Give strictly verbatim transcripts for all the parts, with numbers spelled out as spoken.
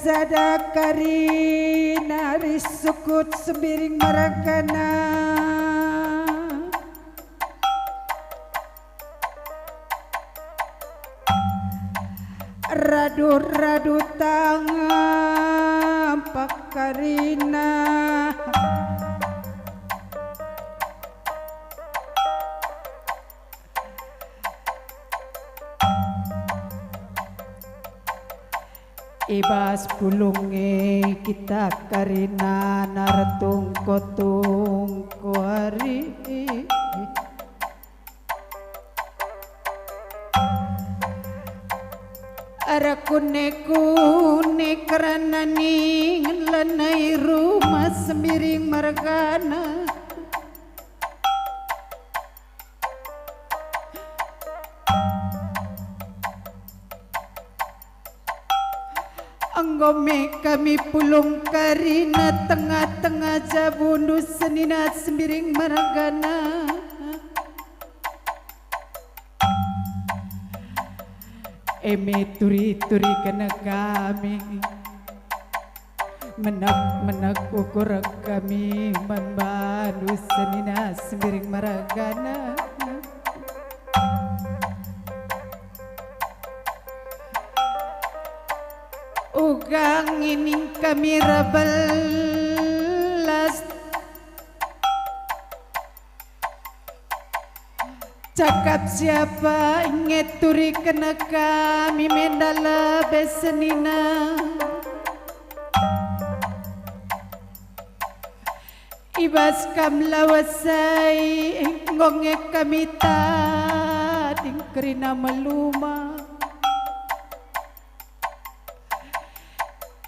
Sada kari nari sukut Sembiring mergana. Radu-radu tangan pakarina. I bas pulung e kita karina nartungko-tungko ari. Arah kune-kune kerana ningen lanai rumah Sembiring mergana. Enggo me kami pulung karina tengah-tengah jabundu senina Sembiring mergana. E me turi-turi kena kami. Menek-menek ukur kami man bandu senina Sembiring mergana. Uga ngining kami rabelas. Cakap siapa ngeturi kena kami menda lebe senina. I bas kam lawasai enggo nge kami tading kerina meluma.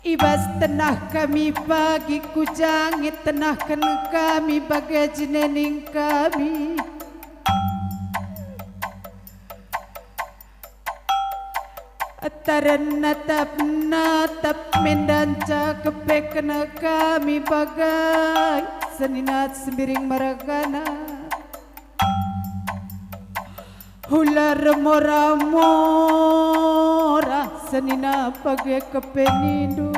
I bas tenah kami pagi kujangi tenahken kami bage jinening kami. Ataren natap-natap mendanca kepekna kami bagai senina Sembiring mergana. Hula remora-mora senina bage kepenindu.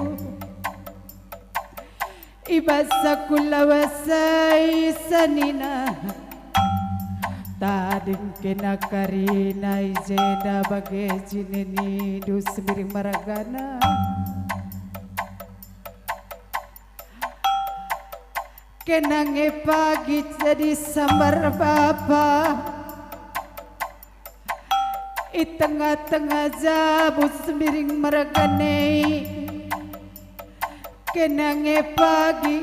I bas aku lawasai senina. Tading kena karina i jenda bage jinenindu Sembiring mergana. Kena nge pagi jadi sambar bapa. I tengah-tengah jabu Sembiring mergana. Kena nge pagi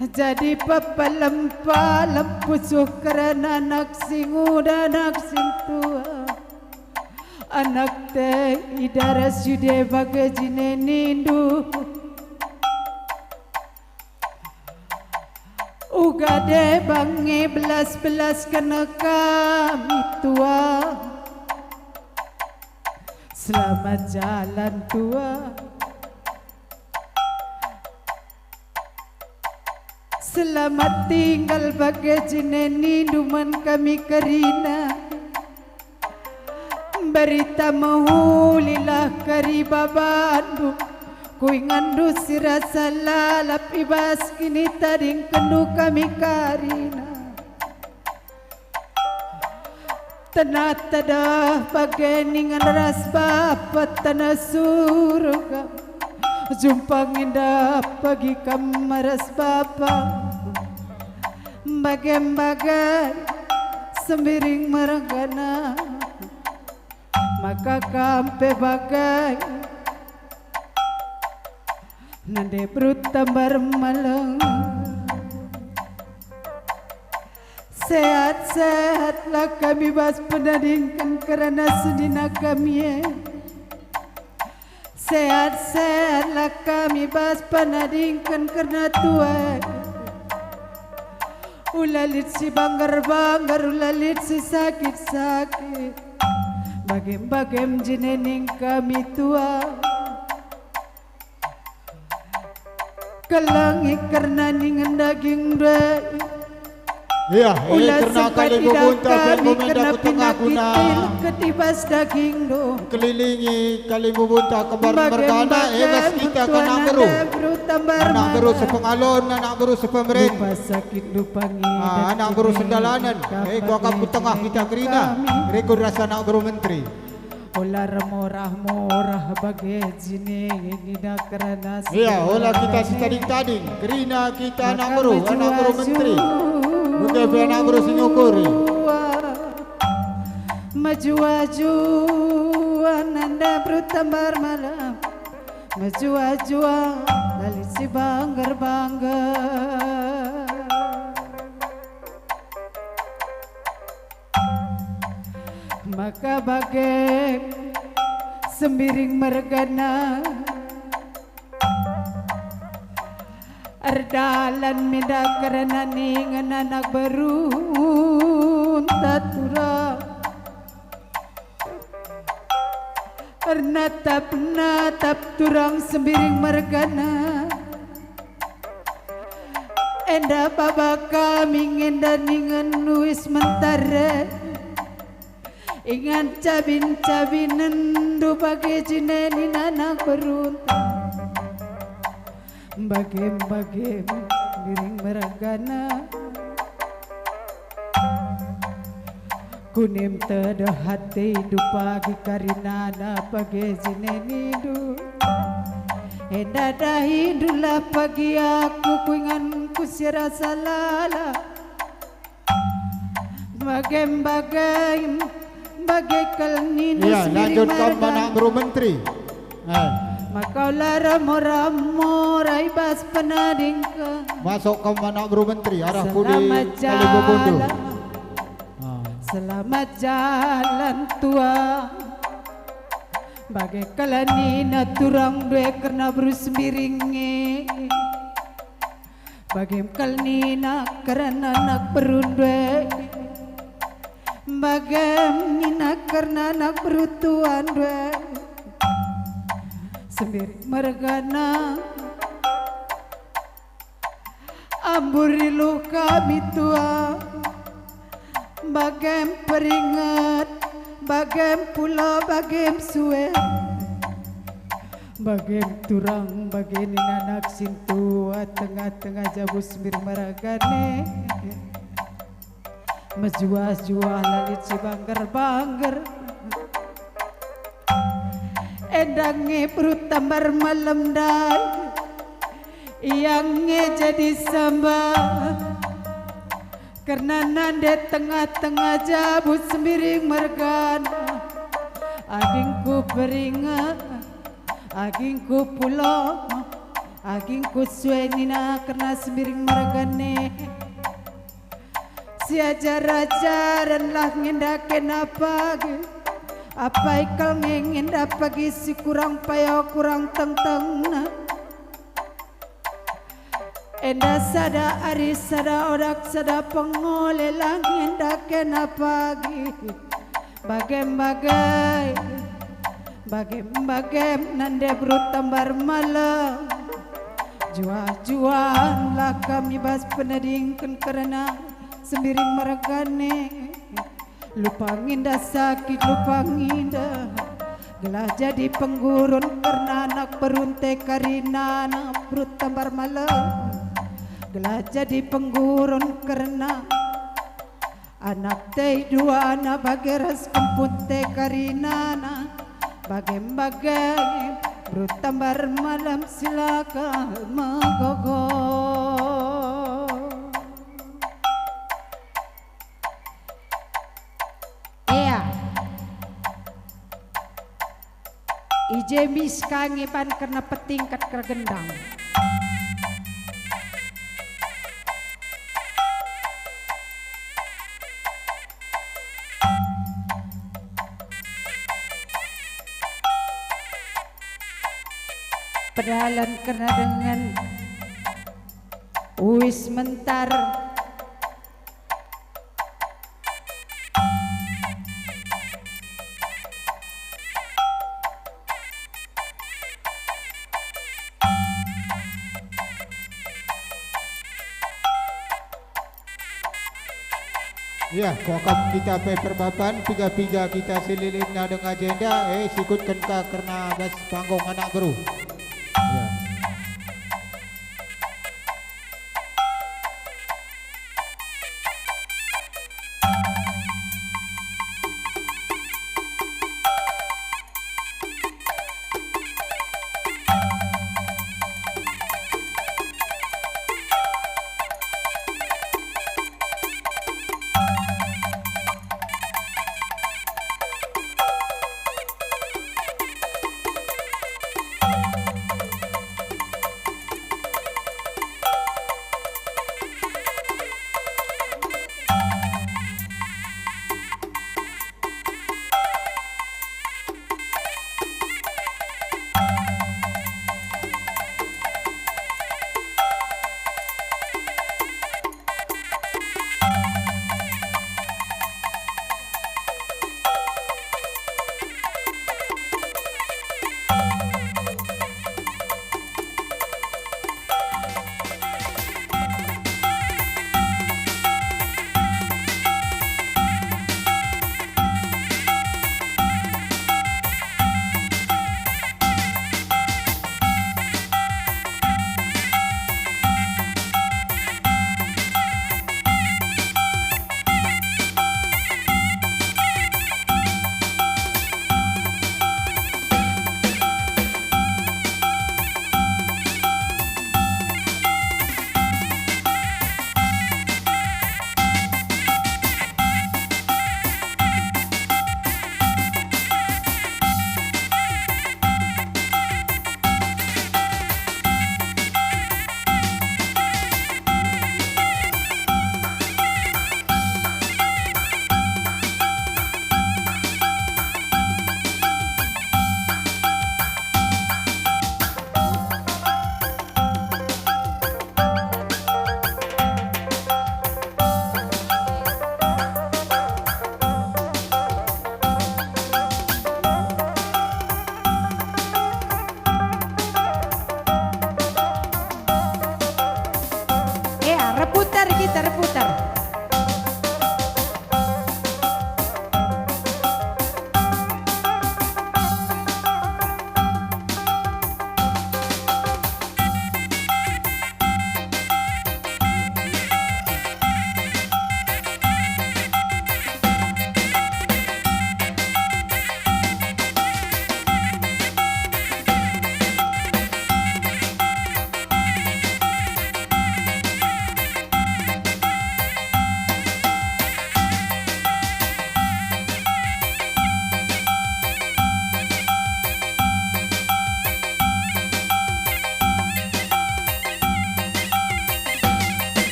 jadi pepalem-palem pusuh kerana anak si nguda anak si tua. Anak te i daras Yude bage jinenindu. Uga deba nge belas-belas kena kami tua. Selamat jalan tua. Selamat tinggal bage jinenindu man kami kerina. Mbarita mehulilah kari babandu, kuingandu si rasa lalap i bas kinitadingkenndu kami karina. Tenah tedeh bage ningen ras Bapa tenah Surga. Jumpa nge ndah pagi kam ras Bapa. Bage-bage Sembiring mergana. Maka kam pe bage. Nande berut tambar malem. Sehat-sehatlah kami bas penadingken kerana senina kami e. Sehat-sehatlah kami bas penadingken kerna tua e. Ula lit si banggar-banggar, ula lit si sakit-sakit. Bagem-bagem jinening kami tua. Kelengi kerna ningen daging ndai. Iya, eh, kerna kalimbubu nta kami kena penyakit guna i bas dagingndu. Kelilingi kalimbubu nta kembar mergana, eh, bas kita kena beru. Anak beru sepengalon, anak beru sepemeren. Lupa sakit, lupa ngidek. Ah, anak beru sendalanen. Eh, gua kap ku tengah kita kerina. Rikut rasa anak beru menteri. Ola ermorah-morah bage jine nina kerana. Iya, ola kita sitading-tading, kerina kita anak beru, anak beru menteri. Maka pe anak beru si ngukuri. Mejuah-juah nande beru Tembar Malem. Mejuah-juah la lit si bangger-bangger. Maka bage Sembiring mergana erdalan minda kerna ningen anak berunta turang. Ernatap-natap turang Sembiring mergana. Enda baba kami ngenda ningen uis mentare. Ingan cabin-cabinenndu bage jine nina anak berunta. Bagem-bagem Sembiring mergana. Kunem tedeh atendu pagi karinana bage jine nindu. Enda dahindulah pagi aku kuinganku si rasa lalap. Bagem-bagem, bage kal nina. Iya, Sembiring lanjut kam mergana. Anak beru menteri. Eh. Maka ola ermorah-morah i bas penadingken. Masuk kam anak beru menteri, arah pudi. Selamat jalan. Ah. Selamat jalan, Tuan. Bage kal nina turang ndue kerna beru Sembiring e. Bagem kal nina kerna anak beru ndue. Bagem nina kerna anak beru tuan ndue. Sembiring mergana. Amburi luh kami tuan. Bagem peringet, bagem pulo, bagem sue, bagem turang, bage nina anak sintua tengah-tengah jabu Sembiring mergana. Mejuah-juah la lit si bangger-bangger. Enda nge beru Tembar Malem ndai. Ia nge jadi samba. Kerna nande tengah-tengah jabu Sembiring mergana. Agingku peringet, agingku pulo, agingku sue nina kerna Sembiring mergana. Siajar-ajarenlah nge ndai kena pagi. Apai kal nge nge ndai pagi si kurang payo kurang tengtengna. Enda sada ari, sada odak, sada pengole la nge ndai kena pagi. Bagem-bagem, bagem-bagem nande beru Tembar Malem. Juah-juahenlah kami bas penadingken kerna Sembiring mergana. Lupa nge ndai sakit, lupa nge ndai. Gelah jadi penggurun kerna anak berunta karinana beru Tembar Malem. Gelah jadi penggurun kerna anak tei duana bage ras kempunta karinana. Bagem-bagem beru Tembar Malem silaka megogo. Ea. I je mis ka nge ban kerna petingkat kergendang. Pedalan kerna dengan uis mentar. Ya, kuakap kita pe perbaban, piga-piga kita si lit nadeng agenda, eh, sikutken ka kerna bas panggung anak beru. Ya.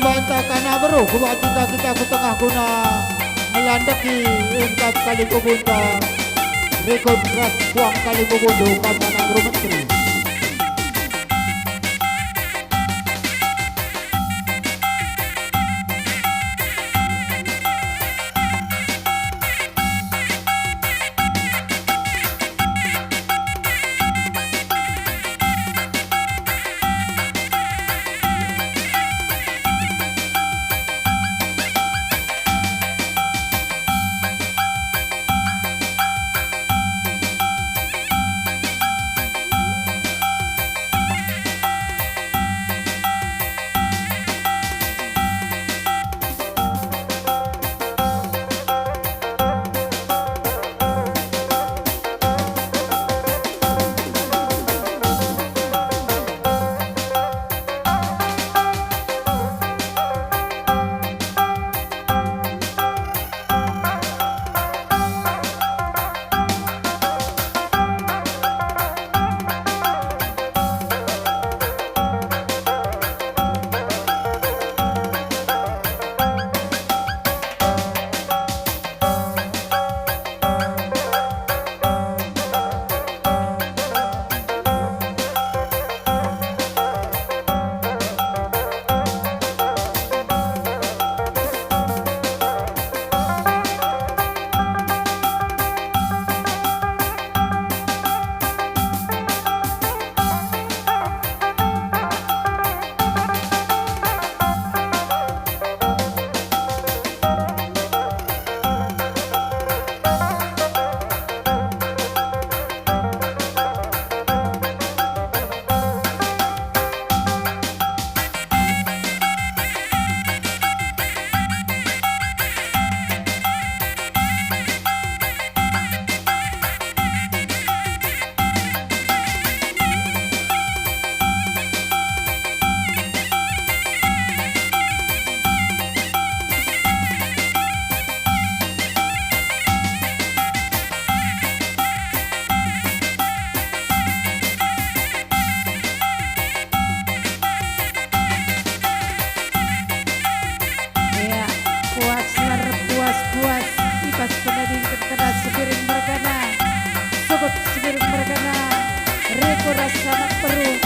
Banta kana beru, kubaca kita ku tengah guna melandeki empat kali kubunta rekod ras puang kali kubundu kata anak beru menteri. Ya, puas lar, puas, puas. Ibas penadingken kena sepiring mergana. Sogot sepiring mergana. Reko rasa anak beru.